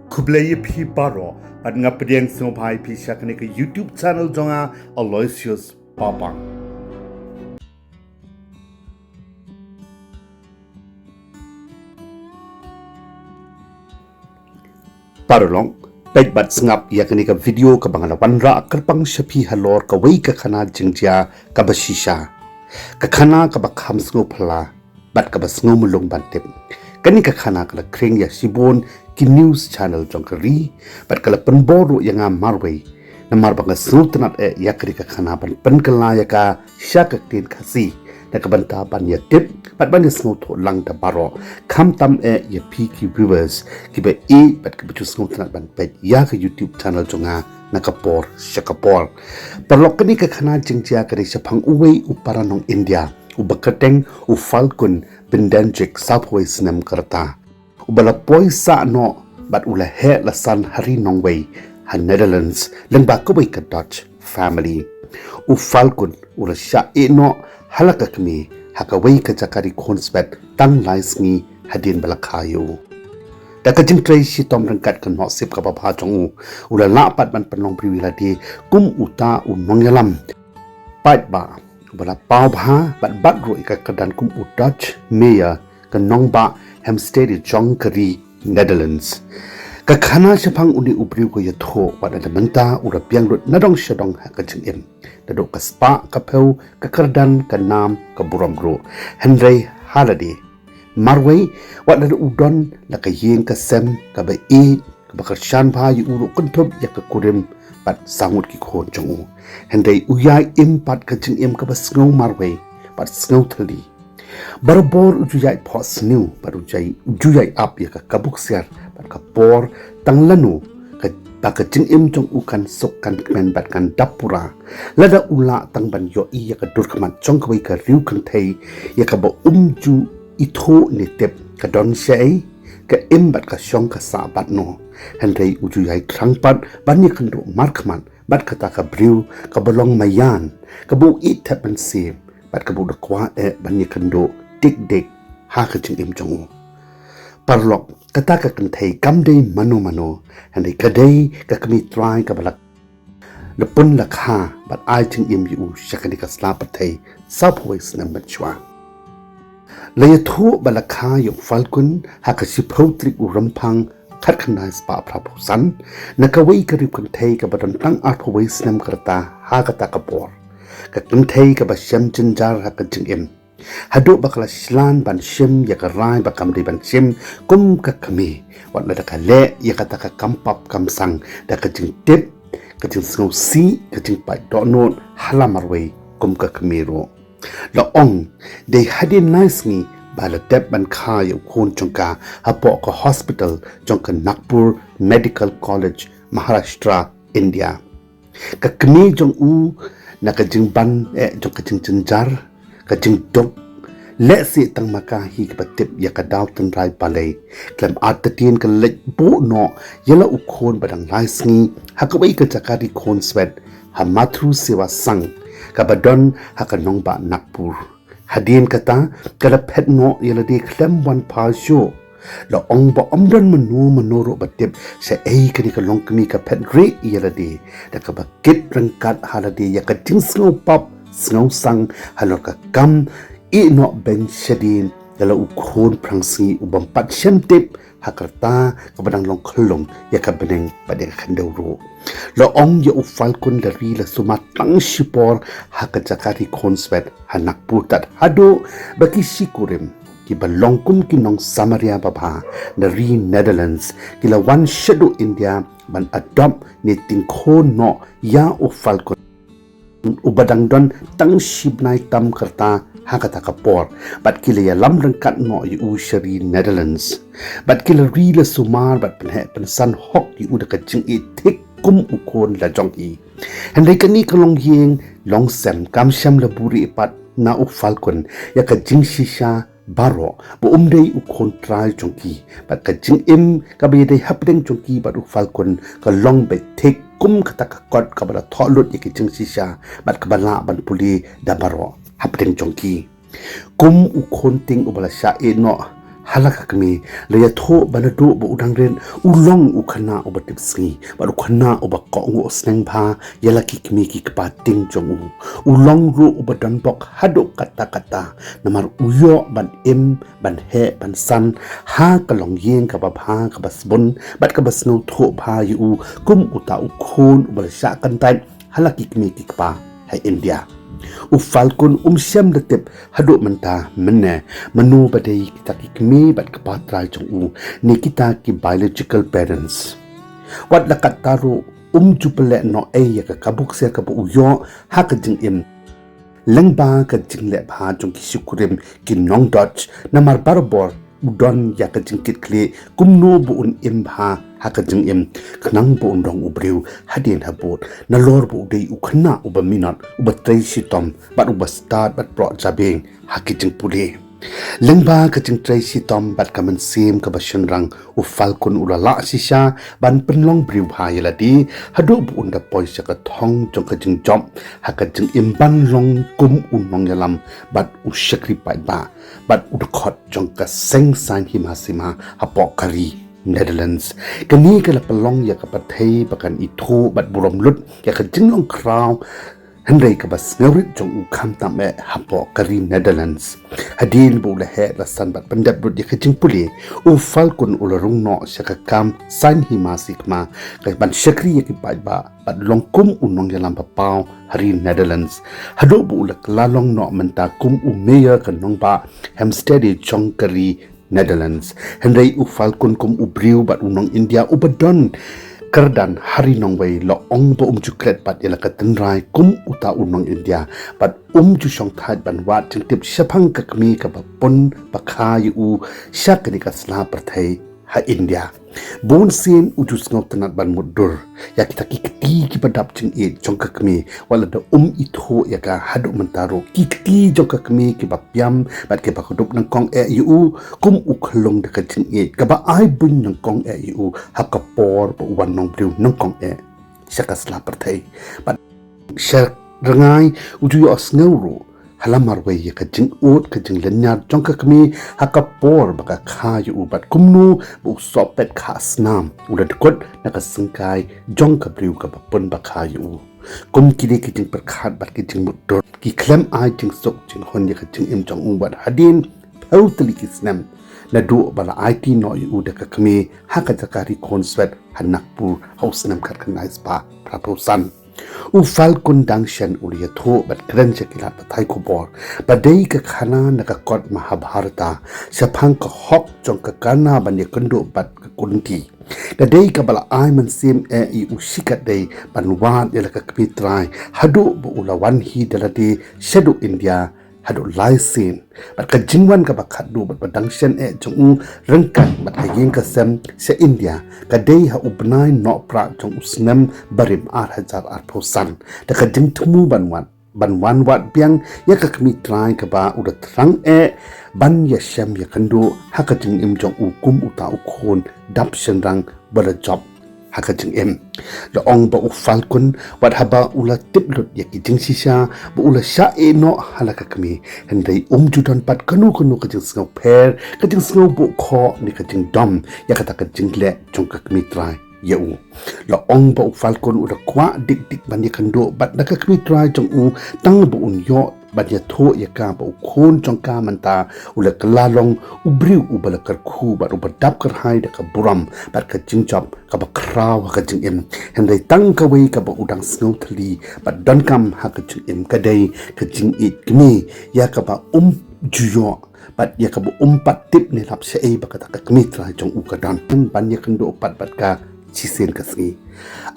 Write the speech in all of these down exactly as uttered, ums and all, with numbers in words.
Khublei ïa phi baroh, bad nga pdiang sngewbha ïa phi sha kane ka YouTube channel jong nga, Aloysius Papang. Paralok, peit bad sngap ïa kane ka video kaba nga la wanrah kyrpang sha phi halor kawei ka khana jingjia kaba shisha. Ka khana kaba kham sngewphylla bad kaba sngewmulung ban tip. Kane ka khana ka la khring ïa shibun ki news channel jong ka ri bad ka la pynbor ruh ïa nga marwei. Namar ba nga sngewtynnat eh ïa kane ka khana ban pynkylla ïa ka sha ka ktien Khasi, na ka bynta ban ïa tip bad ban ïa sngewthuh lang da baroh, khamtam eh ïa phi ki viewers kiba ïeit bad kiba ju sngewtynnat ban peit ïa ka YouTube channel jong nga na ka por sha ka por. Paralok, kane ka khana jingjia ka dei shaphang uwei u para nong India uba kyrteng u Falcon Bendenjik, sawphew wei snem ka rta, uba la poi sah noh bad u la heh la san ha ri nongwei ha Netherlands lyngba kawei ka Dutch family. U Falcon u la shah ïeh noh ha la ka kmie ha kawei ka jaka ri khunswet tang lai sngi hadien ba la kha ïa u. Da ka jingtrei shitom ryngkat ka nusip kaba bha jong u, u la lah pat ban pynlong briew ïa lade kum uta u nongïalam paidbah uba la paw bha bad bat ruh ïa ka kyrdan kum u Dutch Mayor, ka nongbah Heemstede jong ka ri Netherlands. Ka khana shaphang une u briew ka ïathuh wat la da mynta u la biang lut na dong sha dong ha ka jingim, naduh ka spah ka phew, ka kyrdan, ka nam, ka burom ruh. Hynrei ha lade marwei, wat la u don la ka ïing ka sem kaba ïeit, kaba kyrshan bha ïa u ruh, kynthup ïa ka kurim bad saw ngut ki khun jong u. Hynrei u ïai im pat ka jingim kaba sngew marwei bad sngew thylli. Barabor u ju ïai phohsniew bad u ju ïai, u ju ïai ap ïa ka kabu ksiar bad ka por, tang lano ka, ba ka jingim jong u kan suk kan kmen bad kan dap pura. Lada u lah tang ban ïohi ïa ka dur khmat jong kawei ka riew kynthei ïa kaba um ju ithuh ne tip ka don shaei, ka im bad ka shong ka sah bad no. Hynrei u ju ïai thrang pat ban ïakynduh markhmat bad kata ka briew kaba long maïan, kaba u ïeit thep mynsiem bad kaba u da kwah eh ban ïakynduh dik dik ha ka jingim jong u. Paralok, kata ka kynthei kam dei mano mano, hynrei ka dei ka kmie trai kaba la, la pun la kha bad ai jingim ïa u sha kane ka sla pyrthei sawphew wei snem mynshuwa. La ïathuh ba la kha ïa u Falcon ha ka shiphew tarik u Rymphang khatkhyndai spah phraphew san, na kawei ka riew kynthei kaba don tang arphew wei snem ka rta ha kata ka por. Ka kynthei kaba shem jynjar ha ka jingim, haduh ba ka la shlur ban shim ïa ka rai ba kam dei ban shim kum ka kmie, wat la da ka leh ïa kata ka kam pap kam sang da ka jingtip, ka jingsngewsih, ka jingpait dohnud ha la marwei kum ka kmie ruh. La ong, dei hadien lai sngi ba la dep ban kha ïa u khun jong ka hapoh ka hospital jong ka Nagpur Medical College, Maharashtra, India. Ka kmie jong u na ka jingban eh jong ka jingjynjar, ka jingduk, lehse tang ma ka hi kaba tip ïa ka daw tynrai balei, khlem artatien ka la leit buh noh ïa la u khun ba dang lai sngi ha kawei ka jaka ri khunswet ha Matru Seva Sangh kaba don ha ka nongbah Nagpur. Hadien kata ka la phet noh ïa lade khlem wan phai shuh. La ong ba ym don mano mano ruh ba tip shaei kane ka longkmie ka phet rieh ïa lade, da kaba kit ryngkat ha lade ïa ka jingsngewpap sngewsang halor ka kam ïeh noh beiñ shadien ïa la u khun phrangsngi u bym pat shem tip ha ka rta kaba dang long khyllung ïa ka bneng bad ïa ka khyndew ruh. La ong ïa u Falcon la ri la sumar tang shipor ha ka jaka ri khunswet ha Nagpur tad haduh ba ki shikurim kiba long kum ki nong Samaria babha na ri Netherlands ki la wan shaduh India ban adopt ne tyngkhun noh ïa u Falcon, uba dang don tang shi bnai tam ka rta ha kata ka por, bad ki la ïalam ryngkat noh ïa u sha ri Netherlands. Bad ki la ri la sumar bad pynheh pynsan hok ïa u da ka jingïeit thik kum u khun la jong i. Hynrei kane ka longïing longsem kam shym la buhrieh pat na u Falcon ïa ka jingshisha baroh ba um dei u khun trai jong ki, bad ka jingim kaba ïadei hapdeng jong ki bad u Falcon ka long beit thik kum kata ka kot kaba la thoh lut ïa ki jingshisha bad kaba lah ban pule da baroh hapdeng jong ki. Kum u khun tieng uba la shah ïeh noh Ha la ka kmie, la ïathuh ba naduh ba u dang rit, u long u khynnah uba tipsngi, bad u khynnah uba kohnguh sneng bha ïa la ki kmie ki kpa tieng jong u. U long ruh uba don bok haduh katta katta, namar u ïoh ban im, ban heh, ban san ha ka longïing kaba bha, kaba sbun, bad kaba sngewthuh bha ïa u kum uta u khun uba la shah kyntait ha la ki kmie ki kpa ha India. U Falcon um shym da tip haduh mynta mynne mano ba dei kita ki kmie bad kpa trai jong u, ne kita ki biological parents. Wat la katta ruh um ju pyllait noh ei ïa ka kabu ksiar kaba u ïoh ha ka jingim, lyngba ka jingleh bha jong ki shikurim ki nongdoh, namar barabor u don ïa ka jingkitkhlieh kumno ba un im bha ha ka jingim, khnang ba un long u briew hadien habud, nalor ba u dei u khynnah uba minot, uba trei shitom, bad uba stad bad proh jabieng ha ki jingpule. Lyngba ka jingtrei shitom bad ka mynsiem kaba shynrang, u Falcon u la lah shisha ban pynlong briew bha ïa lade, haduh ba un da poi sha ka thong jong ka jingjop ha ka jingim ban long kum u nongïalam bad u shakri paidbah, bad u dkhot jong ka seng saiñ hima sima hapoh ka ri Netherlands. Kane ka la pynlong ïa ka pyrthei ba kan ithuh bad burom lut ïa ka jinglong khraw, hynrei kaba sngewrit jong u khamtam eh hapoh ka ri Netherlands. Hadien ba u la heh la san bad pyndep lut ïa ka jingpule, u Falcon u la rung noh sha ka kam saiñ hima sima, ka ban shakri ïa ki paidbah bad long kum u nongïalam ba paw ha ri Netherlands, haduh ba u la kylla long noh mynta kum u mayor ka nongbah Heemstede jong ka ri Netherlands. Hynrei u Falcon kum u briew bad u nong India uba don kyrdan ha ri nongwei, la ong ba um ju klet pat ïa la ka tynrai kum uta u nong India, bad um ju shongthait ban wad jingtip shaphang ka kmie kaba pun ba kha ïa u sha kane ka sla pyrthei ha India. Bun sien u ju sngewtynnat ban mutdur ïa kita ki kti kiba dap jingïeit jong ka kmie, wat la da um ithuh ïa ka. Haduh mynta ruh ki kti jong ka kmie kiba piam bad kiba kdup nyngkong eh ïa u kum u khyllung da ka jingïeit, kaba ai buiñ nyngkong eh ïa u ha ka por ba u wan long briew nyngkong eh sha ka sla pyrthei. Bad sha rngai u ju ïohsngew ruh ha la marwei ïa ka jingud ka jinglynñiar jong ka kmie ha ka por ba ka kha ïa u, bad kumno ba u sohpet kha snam u la dkut na ka syngkai jong ka briew kaba pun ba kha ïa u. Kum kine ki jingpyrkhat bad ki jingmutdur ki khlem ai jingsuk jinghun ïa ka jingim jong u wat hadien phew tylli ki snem, naduh ba la aiti noh ïa u da ka kmie ha ka jaka ri khunswet ha Nagpur ha u snem khatkhyndai spah phra phew san. U Falcon Dangshan u la ïathuh bad kren sha ki lad pathai khubor ba dei ka khana na ka kot Mahabharata shaphang ka hok jong ka Karna ban ïakynduh bad ka Kunti. Ka dei kaba la ai mynsiem eh ïa u shikatdei ban wad ïa la ka kmie trai haduh ba u la wan hi da lade shaduh India haduh lai sien. Bad ka jingwan kaba khatduh bad ba dang shen eh jong u ryngkat bad ka ïing ka sem sha India ka dei ha u bnai Nohprah jong u snem barim ar hajar arphew san, da ka jingthmu ban wan, ban wan wad biang ïa ka kmie trai kaba u da thrang eh ban ïashem ïakynduh ha ka jingim jong u kum uta u khun dap shynrang ba la jop ha ka jingim. La ong ba u Falcon, wat haba u la tip lut ïa ki jingshisha ba u la shah ïeh noh ha la ka kmie, hynrei um ju don pat kano kano ka jingsngew pher, ka jingsngew buh khoh ne ka jingdom ïa kata ka jingleh jong ka kmie trai ïa u. La ong ba u Falcon u da kwah dik dik ban ïakynduh bad la ka kmie trai jong u tang ba un ïoh ban ïathuh ïa ka ba u khun jong ka mynta u la kylla long u briew uba la kyrkhu bad uba dap kyrhai da ka burom bad ka jingjop kaba khraw ha ka jingim. Hynrei tang kawei kaba u dang sngew thylli bad donkam ha ka jingim ka dei ka jingïeit kmie ïa kaba um ju ïoh bad ïa kaba um pat tip ne lap shaei ba kata ka kmie trai jong u ka don ban ïakynduh pat bad ka shisien ka sngi.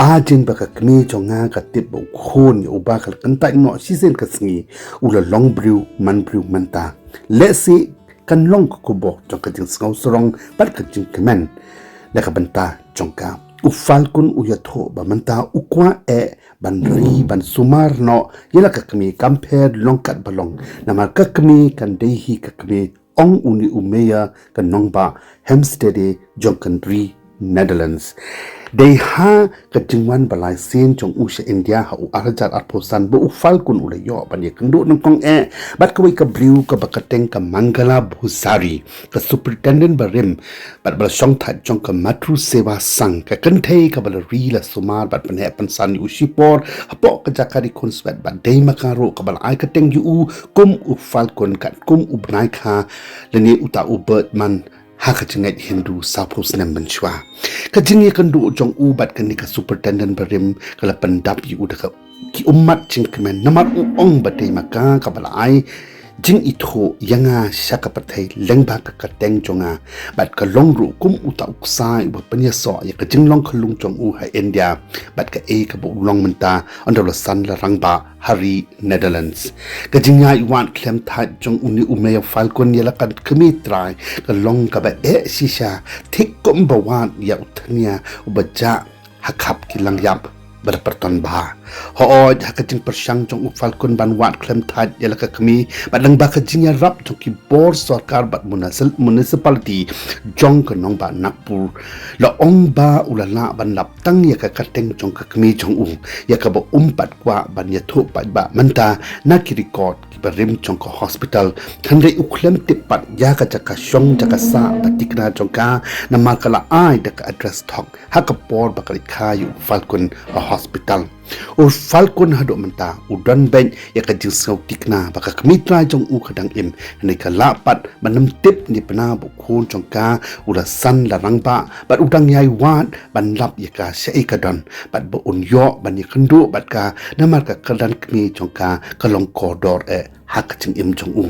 Ai jin ba ka kmie jong nga ka tip ba u khun ïa uba ka la kyntait noh shisien ka sngi u la long briew man briew mynta. Lehse kan long ka khubor jong ka jingsngew sarong bad ka jingkmen na ka bynta jong ka. U Falcon u ïathuh ba mynta u kwah eh ban ri ban sumar noh ïa la ka kmie kam pher long katba long, namar ka kmie kan dei hi ka kmie, ong une u mayor ka nongbah Heemstede jong ka ri Netherlands. Dei ha ka jingwan ba lai sien jong u sha India ha u ar hajar arphew san ba u Falcon u la ïoh ban ïakynduh nyngkong eh bad kawei ka briew kaba kyrteng ka Mangala Bhusari, ka superintendent barim bad ba la shongthait jong ka Matru Seva Sangh, ka kynthei kaba la ri la sumar bad pynheh pynsan ïa u shipor hapoh ka jaka ri khunswet bad dei ma ka ruh kaba la ai kyrteng ïa u kum u Falcon katkum u bnai kha lane uta u Birdman ha ka jingngeit Hindu sawphew snem mynshuwa. Ka jingïakynduh jong u bad kane ka superintendent barim ka la pyndap ïa u da ka ki ummat jingkmen namar u ong ba dei ma ka kaba la ai jingithuh ïa nga sha ka pyrthei lyngba ka kyrteng jong nga bad ka long ruh kum uta u ksai uba pynïasoh ïa ka jinglong khyllung jong u ha India bad kaei kaba u long mynta, ynda u la san la rangbah ha ri Netherlands. Ka jingïaid wad khlem thait jong une u Mayor Falcon ïa la ka kmie trai ka long kaba eh shisha, thik kumba wad ïa u thnia uba jah ha khap ki langïap ba da pyrton bha. Hooid, ha ka jingpyrshang jong u Falcon ban wad khlem thait ïa la ka kmie bad lyngba ka jingïarap jong ki bor sorkar bad municipal-, municipality jong ka nongbah Nagpur, la ong ba u la lah ban lap tang ïa ka kyrteng jong ka kmie jong u, ïa kaba um pat kwah ban ïathuh paidbah mynta na ki record kiba rim jong ka hospital. Hynrei u khlem tip pat ïa ka jaka shong jaka sah ba thikna jong ka namar ka la ai da ka address thok ha ka por ba ka leit kha ïa u Falcon ha hospital. U Falcon haduh mynta u don beit ïa ka jingsngew thikna ba ka kmie trai jong u ka dang im, hynrei ka lah pat ban ym tip ne pynbna ba u khun jong ka u la san la rangbah bad u dang ïai wad ban lap ïa ka shaei ka don bad ba un ïoh ban ïakynduh bad ka namar ka kyrdan kmie jong ka ka long kordor eh ha ka jingim jong u.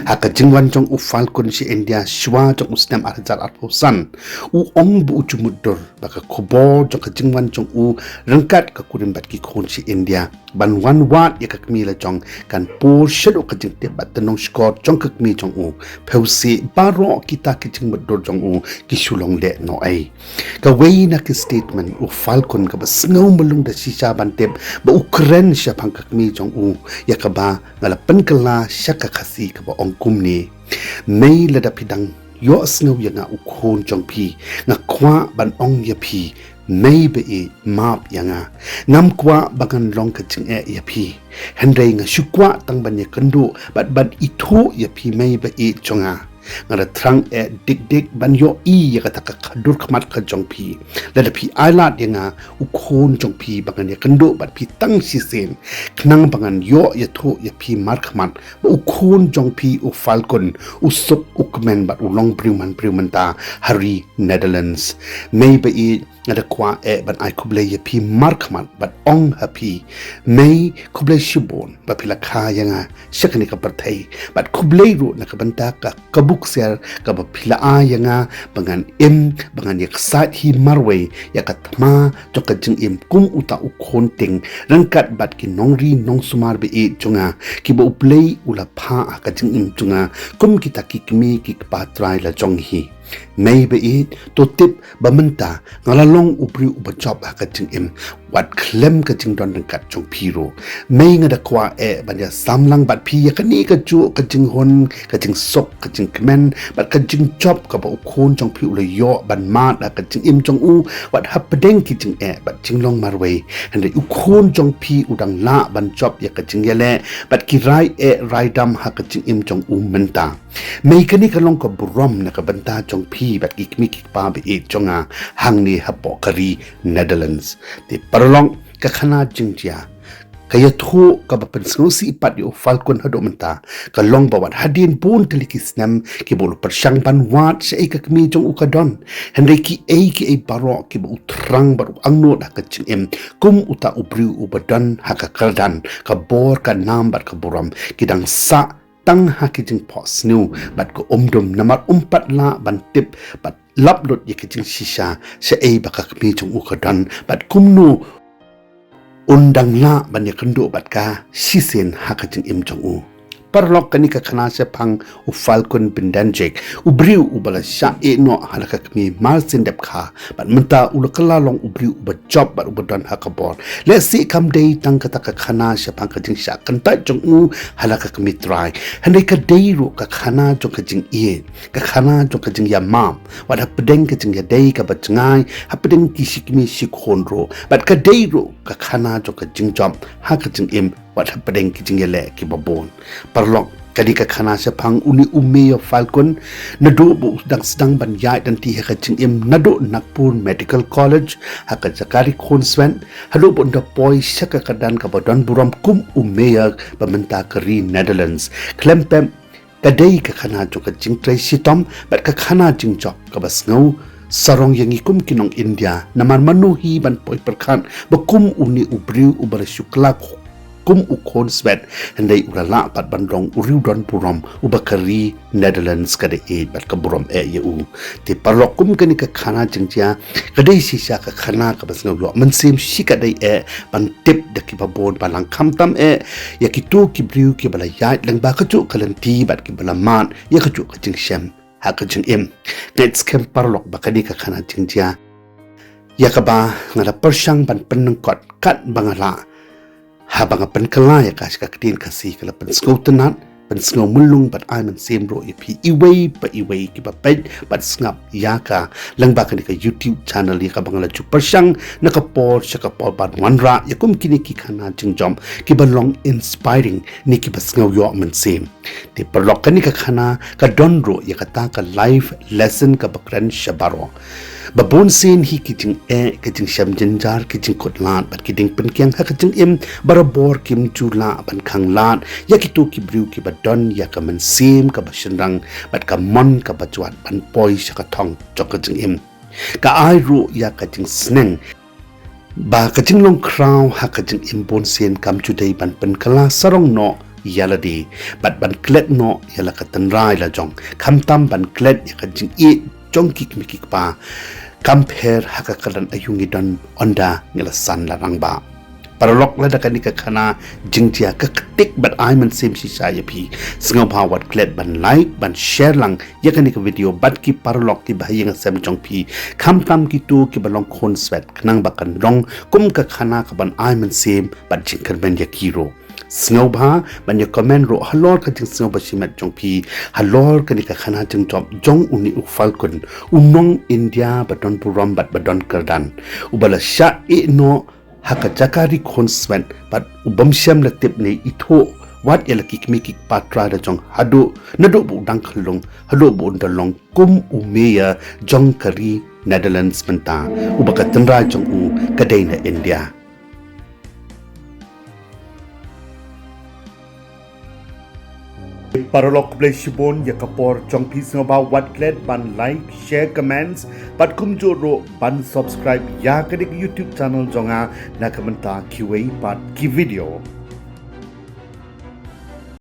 Ha ka jingwan jong u Falcon sha India shuwa jong u snem ar hajar arphew san, u ong ba u ju mutdur ba ka khubor jong ka jingwan jong u ryngkat ka kurim bad ki khun sha India ban wan wad ïa ka kmie la jong kan pur shaduh ka jingtip bad tnong shkor jong ka kmie jong u. Phewse baroh kita ki jingmutdur jong u ki shu long leh noh ei. Kawei na ki statement u Falcon kaba sngew mlung da shisha ban tip ba u kren shaphang ka kmie jong u, ïa kaba nga la pynkylla sha ka Khasi kaba ong kumne: Mei, lada phi dang ïohsngew ïa nga u khun jong phi, nga kwah ban ong ïa phi, Mei ba ïeit, map ïa nga. Ngam kwah ba ngan long ka jingeh ïa phi, hynrei nga shu kwah tang ban ïakynduh bad ban ithuh ïa phi, Mei ba ïeit jong nga. Nga da thrang eh dik dik ban ïohi ïa kata ka khadur khmat ka jong phi. Lada phi ai lad ïa nga u khun jong phi ba ngan ïakynduh bad phi tang shisien, khnang ba ngan ïoh ïathuh ïa phi markhmat ba u khun jong phi u Falcon u suk u kmen bad u long briew man briew mynta ha ri Netherlands. Mei ba ïeit, nga da kwah eh ban ai khublei ïa phi markhmat bad ong ha phi: Mei, khublei shibun ba phi la kha ïa nga sha kane ka pyrthei, bad khublei ruh na ka bynta ka kabu ksiar kaba phi la ai ïa nga ba ngan im, ba ngan ïaksaid hi marwei ïa ka thma jong ka jingim kum uta u khun tieng ryngkat bad ki nongri nongsumar ba ïeit jong nga kiba U Blei u la phah ha ka jingim jong nga kum kita ki kmie ki kpa trai la jong hi. Mei ba ïeit, to tip ba mynta nga la long u briew uba jop ha ka jingim, wat khlem ka jingdon ryngkat jong phi ruh. Mei, nga da kwah eh ban ïasamlang bad phi ïa kane kajuh ka jinghun, ka jingsuk, ka jingkmen bad ka jingjop kaba u khun jong phi u la ïoh ban mad ha ka jingim jong u, wat hapdeng ki jingeh bad jinglong marwei. Hynrei u khun jong phi u dang lah ban jop ïa ka jingïaleh bad ki rai eh rai dam ha ka jingim jong u mynta. Mei, kane ka long ka burom na ka bynta jong phi bad ki kmie ki kpa ba ïeit jong nga hangne hapoh ka ri Netherlands. Te paralok, ka khana jingjia, ka ïathuh kaba pynsngewsih pat ïa u Falcon haduh mynta ka long ba wat hadien bun tylli ki snem kiba u la pyrshang ban wad shaei ka kmie jong u ka don, hynrei kiei kiei baroh kiba u thrang bad u angnud ha ka jingim kum uta u briew uba don ha ka kyrdan, ka bor, ka nam bad ka burom ki dang sah tang ha ki jingphohsniew bad ka umdum namar um pat lah ban tip bad lap lut ïa ki jingshisha shaei ba ka kmie jong u ka don bad kumno un dang lah ban ïakynduh bad ka shisien ha ka jingim jong u. Paralok, kane ka khana shaphang u Falcon Byndenjik, u briew uba la shah ïeh noh ha la ka kmie mar sien dep kha, bad mynta u la kylla long u briew uba jop bad uba don ha ka bor. Lehse kam dei tang kata ka khana shaphang ka jingshah kyntait jong u ha la ka kmie trai, hynrei ka dei ruh ka khana jong ka jingïeit, ka khana jong ka jingïamap, wat hapdeng ka jingïadei kaba jngai hapdeng ki shi kmie shi khun ruh, bad ka dei ruh ka khana jong ka jingjop ha ka jingim, wat hapdeng ki jingïaleh kiba bun. Paralok, kane ka khana shaphang une u Mayor Falcon, naduh ba u dang sdang ban ïaid lynti ha ka jingim naduh Nagpur Medical College ha ka jaka ri khunswet, haduh ba un da poi sha ka kyrdan kaba don burom kum u Mayor ba mynta ka ri Netherlands. Khlem pep, ka dei ka khana jong ka jingtrei shitom bad ka khana jingjop kaba sngew sarong ïa ngi kum ki nong India, namar mano hi ban poi pyrkhat ba kum une u briew uba la shu kylla kum u khunswet, hynrei u la lah pat ban long u riewdonburom uba ka ri Netherlands ka da ïeit bad ka burom eh ïa u. Te paralok, kum kane ka khana jingjia, ka dei shisha ka khana kaba sngew ïoh mynsiem shikatdei eh ban tip da kiba bun balang, khamtam eh ïa kito ki briew kiba la ïaid lyngba kajuh ka lynti bad kiba la mad ïa kajuh ka jingshem ha ka jingim. Ngeit skhem paralok ba kane ka khana jingjia, ïa kaba nga la pyrshang ban pynlyngkot katba nga lah, haba nga pynkylla ïa ka sha ka ktien Khasi, ka la pynsngewtynnat, pynsngewmyllung bad ai mynsiem ruh ïa phi iwei pa iwei kiba peit bad sngap ïa ka lyngba kane ka YouTube channel, ïa kaba nga la ju pyrshang na ka por sha ka por ban wanrah ïa kum kine ki khana jingjop kiba long inspiring ne kiba sngew ïoh mynsiem. Te paralok, kane ka khana ka don ruh ïa kata ka life lesson kaba kren sha baroh, ba bun sien hi ki jingeh, ki jingshem jynjar, ki jingkut lad bad ki dieng pynkiang ha ka jingim, barabor kim ju lah ban khang lad ïa kito ki briew kiba don ïa ka mynsiem kaba shynrang bad ka mon kaba jwat ban poi sha ka thong jong ka jingim. Ka ai ruh ïa ka jingsneng ba ka jinglong khraw ha ka jingim bun sien kam ju dei ban pynkylla sarong noh ïa lade bad ban klet noh ïa la ka tynrai lajong, khamtam ban klet ïa ka jingïeit jong ki kmie ki kpa, kam pher ha ka kyrdan aïu ngi don, ynda ngi la san la rangbah. Paralok, lada kane ka khana jingjia ka ktik bad ai mynsiem shisha ïa phi, sngewbha wat klet ban like, ban share lang ïa kane ka video bad ki paralok kiba ha ïing ha sem jong phi, khamtam kito kiba long khunswet, khnang ba kan long kum ka khana kaban ai mynsiem bad jingkyrmen ïa ki ruh. Sngewbha ban ïa comment ruh halor ka jingsngewbha shimet jong phi halor kane ka khana jingjop jong une u Falcon, u nong India ba don burom bad ba don kyrdan, uba la shah ïeh noh ha ka jaka ri khunswet bad u bym shym la tip ne ithuh wat ïa la ki kmie ki kpa trai lajong, haduh naduh ba u dang khyllung haduh ba un da long kum u Mayor jong ka ri Netherlands mynta, uba ka tynrai jong u ka dei na India. Paralok, khublei shibun ïa ka por jong phi, sngewbha wat klet ban like, share, comments bad kumjuh ruh ban subscribe ïa kane ka YouTube channel jong nga na ka bynta kiwei pat ki video.